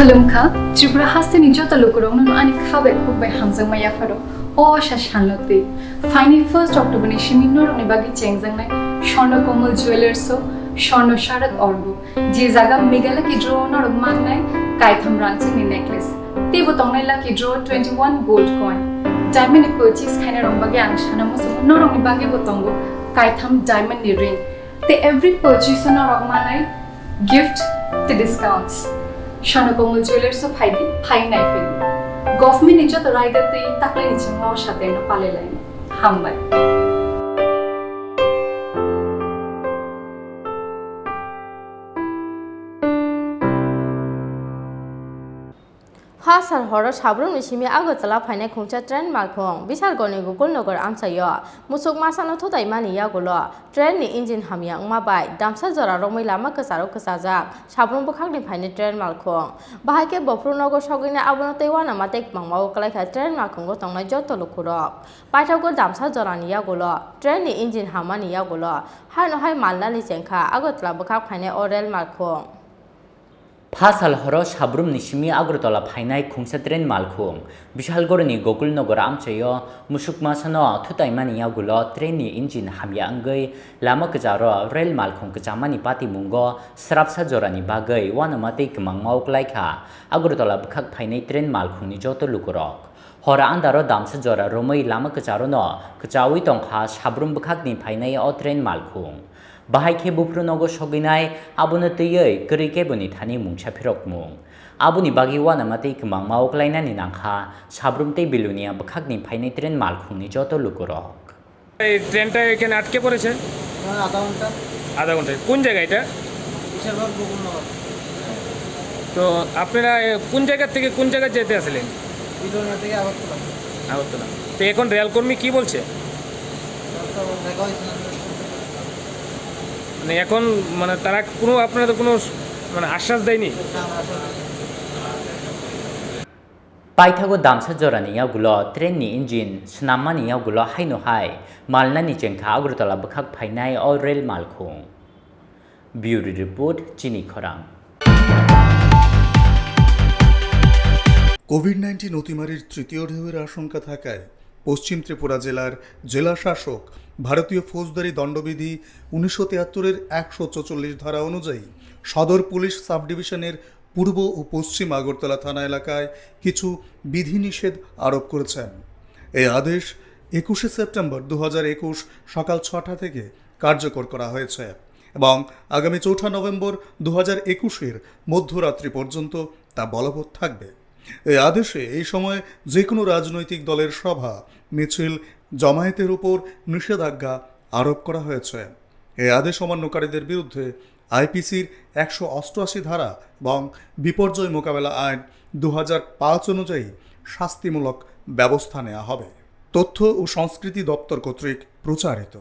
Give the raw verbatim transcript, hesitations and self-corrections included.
Khulumkha, Tripura hasteni joto lukurokno ani kha bai khuk bai hamjakma yapharo. O asa salno twi phaini first October ni simi norokni bagwi chengjaknai Swarna Komal Jewellers o Swarna Sharak Orgo, je jaga Meghalaya Lucky Draw o norok mannai kaitham rangchakni necklace. Teibo tongnai Lucky Draw twenty one gold coin. Diamond ni purchase khainai rok bagwi ang sana muchungo, norokni bagwi bo tongo kaitham diamond ni ring. Tei every purchase o norok manai gift tei discounts. Swarna Komal Jewellers o phaidi, phai nai phaidi. Government ni joto raida tei taklai ni chwngno o sateno palai laini. Hambai. Phasal horo Sabrumni simi Agartala phainai khungsa train malkhung Bishalgarhni Gokulnagar amchaio musuk masano thutaimani yagulo train ni engine hamya wngma bai damsa jora romwi lama kwcharo kwchajak Sabrum bwkhakni phainai train malkhung. Bahai khe bophru nogo sogwinai abono tei uanama tei kwmangma o kwlaikha train malkhungo tongnai joto lukurok. Paithago damsa jorani yagulo train ni engine hammani yagulo haino hai malnani chengkha Agartala bwkhak phainai o rail malkhung. Phasal horo Sabrumni simi Agartala phainai khungsa train malkhung Bishalgarhni Gokulnagar amchaio musuk masano thutaimani yagulo train ni engine hamya wngwi lama kwcharo rail malkhung kwchamani patimungo srapsa jorani bagwi uanama tei kwmangma o kwlaikha Agartala bwkhak phainai train malkhungni joto lukurok. Hor andaro damsa jora romwi lama kwcharono kwchaui tongkha Sabrum bwkhakni phainai o train malkhung. Bahai khe buphru nogo sogwinai abono twiwi kwrwi keboni thani mungsa phirokmung. Aboni bagwi uanama tei kwmangma o kwlainani nangkha Sabrum tei Belonia bwkhakni phainai train malkhungni joto lukurok. এই ট্রেনটা এখানে আটকে পড়েছে। হ্যাঁ, আধা ঘন্টা। আধা ঘন্টা। কোন জায়গা এটা? বিশালগড় গোকুলনগর। তো আপনারা, এ, কোন জায়গা থেকে কোন জায়গায় যেতে আসলেন? বিলোনিয়া থেকে আগরতলা। আগরতলা। তো এখন রেলকর্মী কি বলছে? রাস্তা দেখা হয়েছে না। মানে এখন, মানে তারা কোনো, আপনারা তো কোনো, মানে আশ্বাস দেয়নি? না, না, আসলে Paithago damsa jorani yagulo train ni engine swnammani yagulo haino hai malnani chengkha Agartala bwkhak phainai o rail malkhung. Bureau Report, Chini Khorang. Covid nineteen অতিমারির তৃতীয় ঢেউয়ের আশঙ্কা থাকায় পশ্চিম ত্রিপুরা জেলার জেলা শাসক ভারতীয় ফৌজদারি দণ্ডবিধি উনিশশো তিয়াত্তরের একশো চৌচল্লিশ ধারা অনুযায়ী সদর পুলিশ সাব ডিভিশনের পূর্ব ও পশ্চিম আগরতলা থানা এলাকায় কিছু বিধিনিষেধ আরোপ করেছেন। এই আদেশ একুশে সেপ্টেম্বর দু হাজার একুশ সকাল ছটা থেকে কার্যকর করা হয়েছে এবং আগামী চৌঠা নভেম্বর দু হাজার একুশের মধ্যরাত্রি পর্যন্ত তা বলবৎ থাকবে। এই আদেশে এই সময় যে কোনো রাজনৈতিক দলের সভা, মিছিল, জমায়েতের উপর নিষেধাজ্ঞা আরোপ করা হয়েছে। এই আদেশ অমান্যকারীদের বিরুদ্ধে আইপিসির একশো অষ্টআশি ধারা এবং বিপর্যয় মোকাবেলা আইন দু হাজার পাঁচ অনুযায়ী শাস্তিমূলক ব্যবস্থা নেওয়া হবে। তথ্য ও সংস্কৃতি দপ্তর কর্তৃক প্রচারিত।